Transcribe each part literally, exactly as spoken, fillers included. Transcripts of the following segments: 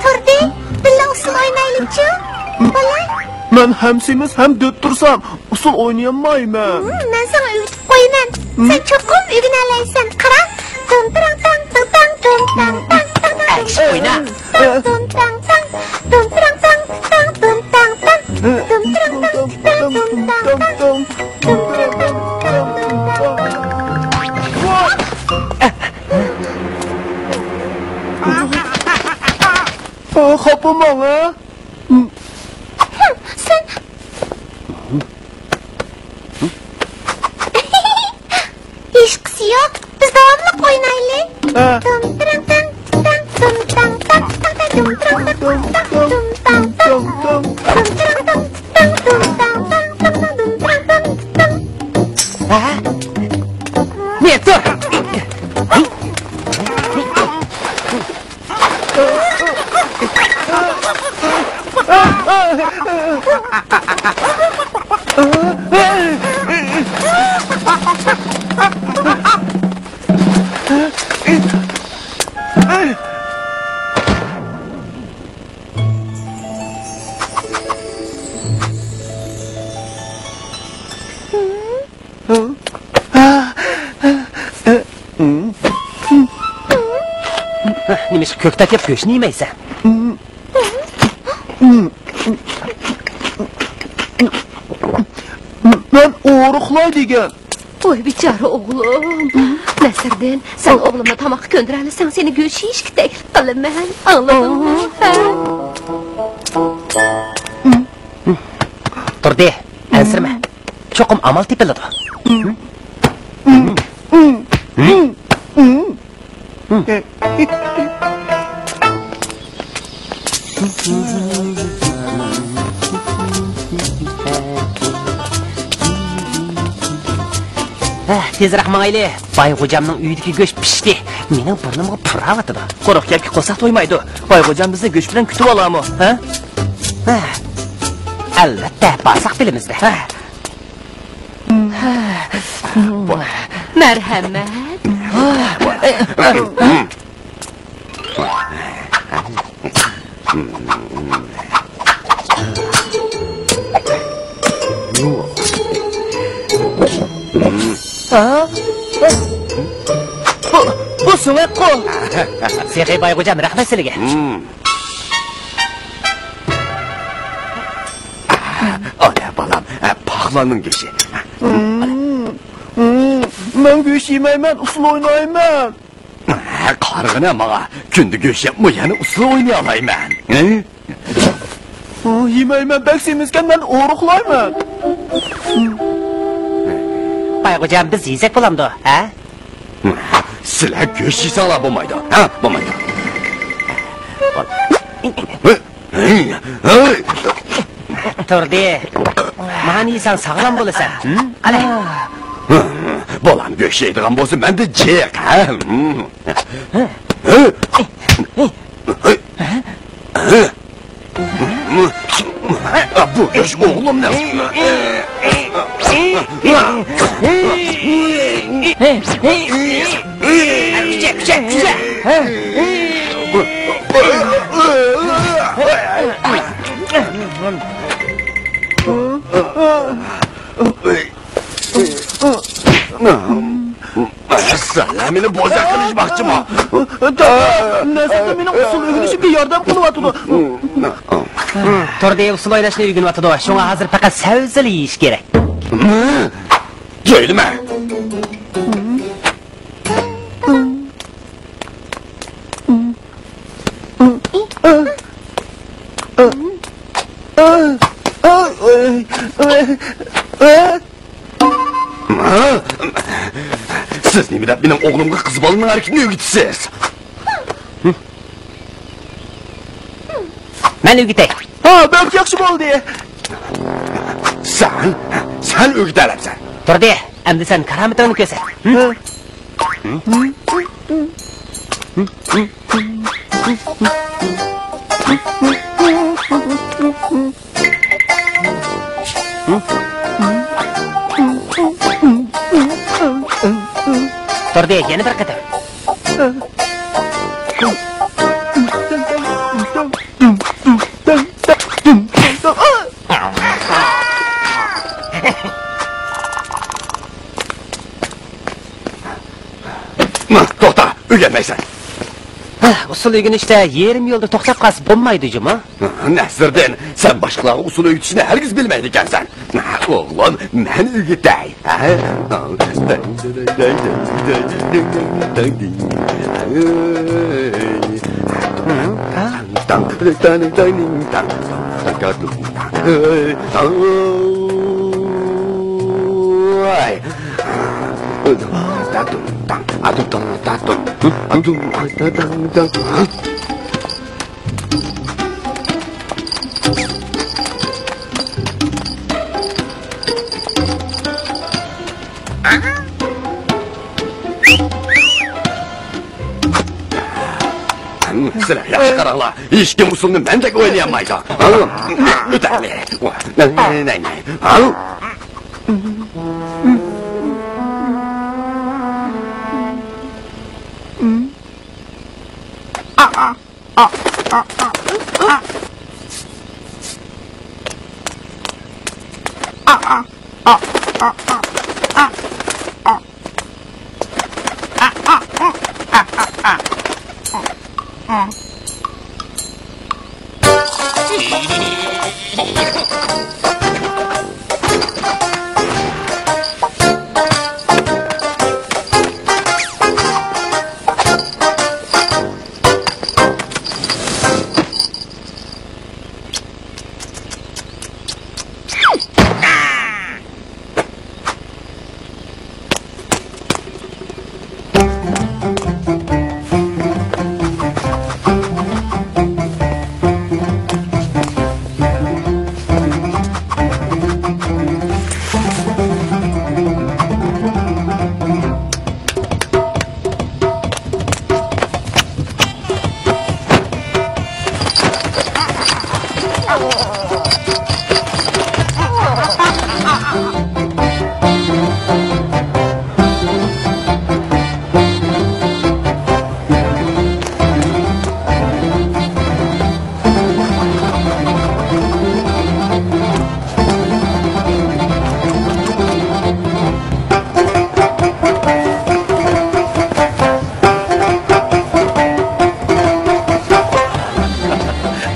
تۇردى، بىللە ئۇسسۇل ئوينايلىچۇ، بالام. مەن ھەم سېمىز، ھەم دۆت تۇرسام، ئۇسسۇل ئوينىيالمايمەن. ھىم، مەن ساڭا ئۆگىتىپ قويىمەن. ھىم؟ سەن چوقۇم ئۆگىنەلەيسەن. قارا، دۇم تىرىڭ تاڭ، دۇم تاڭ، دۇم تاڭ، تاڭ، تاڭ، تاڭ، تاڭ. ئەشىك ئوينا. تاڭ، دۇم تىرىڭ تاڭ، دۇم تىرىڭ تاڭ، تاڭ، دۇم تاڭ، تاڭ. دۇم تىرىڭ تاڭ، تاڭ، دۇم تاڭ، تاڭ. دۇم تىرىڭ تاڭ، تاڭ، دۇم تاڭ، تاڭ. خاپا بولماڭ، ھە؟ سەن. ھېچقىسى يوق. بىز داۋاملىق ئوينايلى. ھە. دۇم تىرىڭ تىڭ، تىڭ، دۇم تاڭ تاڭ، تاڭ تاڭ، دۇم تىرىڭ تىڭ، تىڭ، دۇم تاڭ تاڭ، دۇم تىرىڭ تىڭ، تىڭ، دۇم تاڭ تاڭ، تىڭ تاڭ، دۇم تىرىڭ تىڭ، تىڭ. ھە؟ نېتۇر! نېمىشقا كۆكتات يەپ گۆشنى يېمەيسەن؟ مەن ئورۇقلاي دېگەن. ۋاي بىچارە ئوغلۇم. نەسىردىن، سەن ئوغلۇمنى تاماققا كۆندۈرەلىسەڭ، سېنى گۆش يېيىشكە تەكلىپ قىلىمەن. ئاڭلىدىڭمۇ؟ ھە؟ تۇردى، ئەنسىرىمە. چوقۇم ئامال تېپىلىدۇ. ھە، تېزرەك ماڭايلى. باي غوجامنىڭ ئۆيىدىكى گۆش پىشتى. مېنىڭ بۇرنۇمغا پۇراۋاتىدۇ. قۇرۇق گەپكە قورساق تويمايدۇ. باي غوجام بىزنى گۆش بىلەن كۈتۈۋالامۇ؟ ھە؟ ھە. ئەلۋەتتە، بارساق بىلىمىز-دە. ھە. مەرھەمەت. ھە؟ بۇ، بۇ سۆڭەكقۇ. سېخىي باي غوجام، رەھمەت سىلىگە. ئانا بالام، پاقلاننىڭ گۆشى. مەن گۆش يېمەيمەن، ئۇسسۇل ئوينايمەن. قارىغىنە ماڭا، كۈندە گۆش يەپمۇ يەنە ئۇسسۇل ئوينىيالايمەن. ھە؟ يېمەيمەن، بەك سېمىزكەن، مەن ئورۇقلايمەن. باي غوجام، بىز يېسەك بولامدۇ، ھە؟ سىلەر گۆش يېسەڭلار بولمايدۇ، ھە؟ بولمايدۇ. تۇردى، مانا يېسەڭ ساغلام بولىسەن. قاراڭ. بالام گۆش يەيدىغان بولسا مەندە جىق، ھە؟ بۇ گۆش ئوغلۇمنىڭ. كۈچە، كۈچە، كۈچە. سەن مېنى بوزەك قىلىشماقچىمۇ؟ دادا، نەزىردە مېنىڭ ئۇسسۇل ئۆگىنىشىمگە ياردەم قىلىۋاتىدۇ. تۇردى ئۇسسۇل ئويناشنى ئۆگىنىۋاتىدۇ. شۇڭا ھازىر پەقەت سەۋزىلا يېيىش كېرەك. جۆيلىمە. سىز نېمە دەپ مېنىڭ ئوغلۇمغا قىز بالىنىڭ ھەرىكىتىنى ئۆگىتىسىز؟ مەن ئۆگىتەي. ھا، بەك ياخشى بولدى. سەن، سەن ئۆگىتەلەمسەن. تۇردى، ئەمدى سەن كارامىتىڭنى كۆرسەت. ھە؟ تۇردى، يەنە بىر قېتىم. توختا، ئۆگەنمەيسەن. ھە، ئۇسسۇل ئۆگىنىشتە يېرىم يولدا توختاپ قالسا بولمايدۇ جۇمۇ. نەسىردىن، سەن باشقىلارغا ئۇسسۇل ئۆگىتىشنى ھەرگىز بىلمەيدىكەنسەن. ئوغلۇم، مەن ئۆگىتەي. سىلەر ياخشى قاراڭلار، ھېچكىم ئۇسسۇلنى مەندەك ئوينىيالمايدۇ. ئۆتەلى.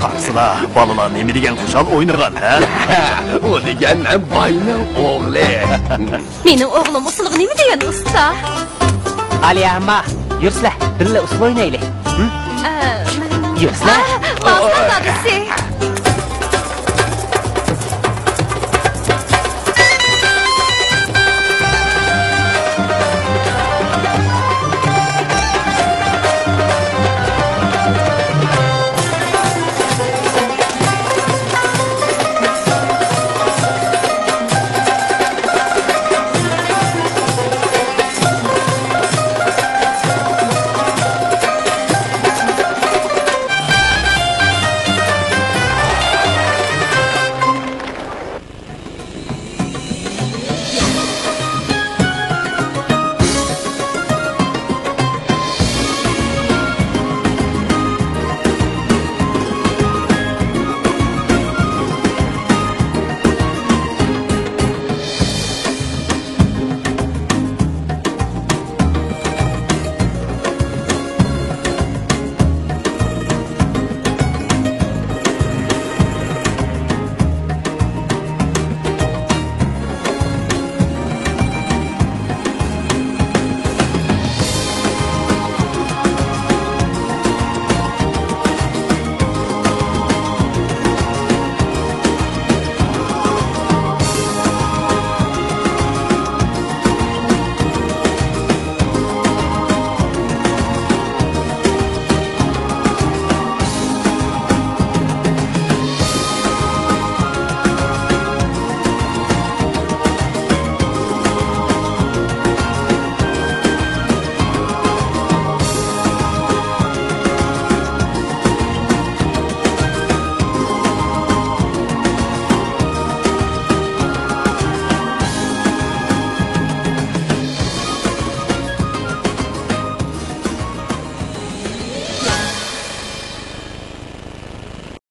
قارىسىلا، بالىلار نېمە دېگەن خۇشال ئوينىغان، ھە؟ ئۇ دېگەن باينىڭ ئوغلى. مېنىڭ ئوغلۇم ئۇسسۇلغا نېمە دېگەن ئۇستا؟ ئالىيە ئەمما، يۈرسىلە، بىللە ئۇسسۇل ئوينايلى. ھە؟ ئە، مەن يۈرسىلە. ئا، ماۋۇ دادىسى.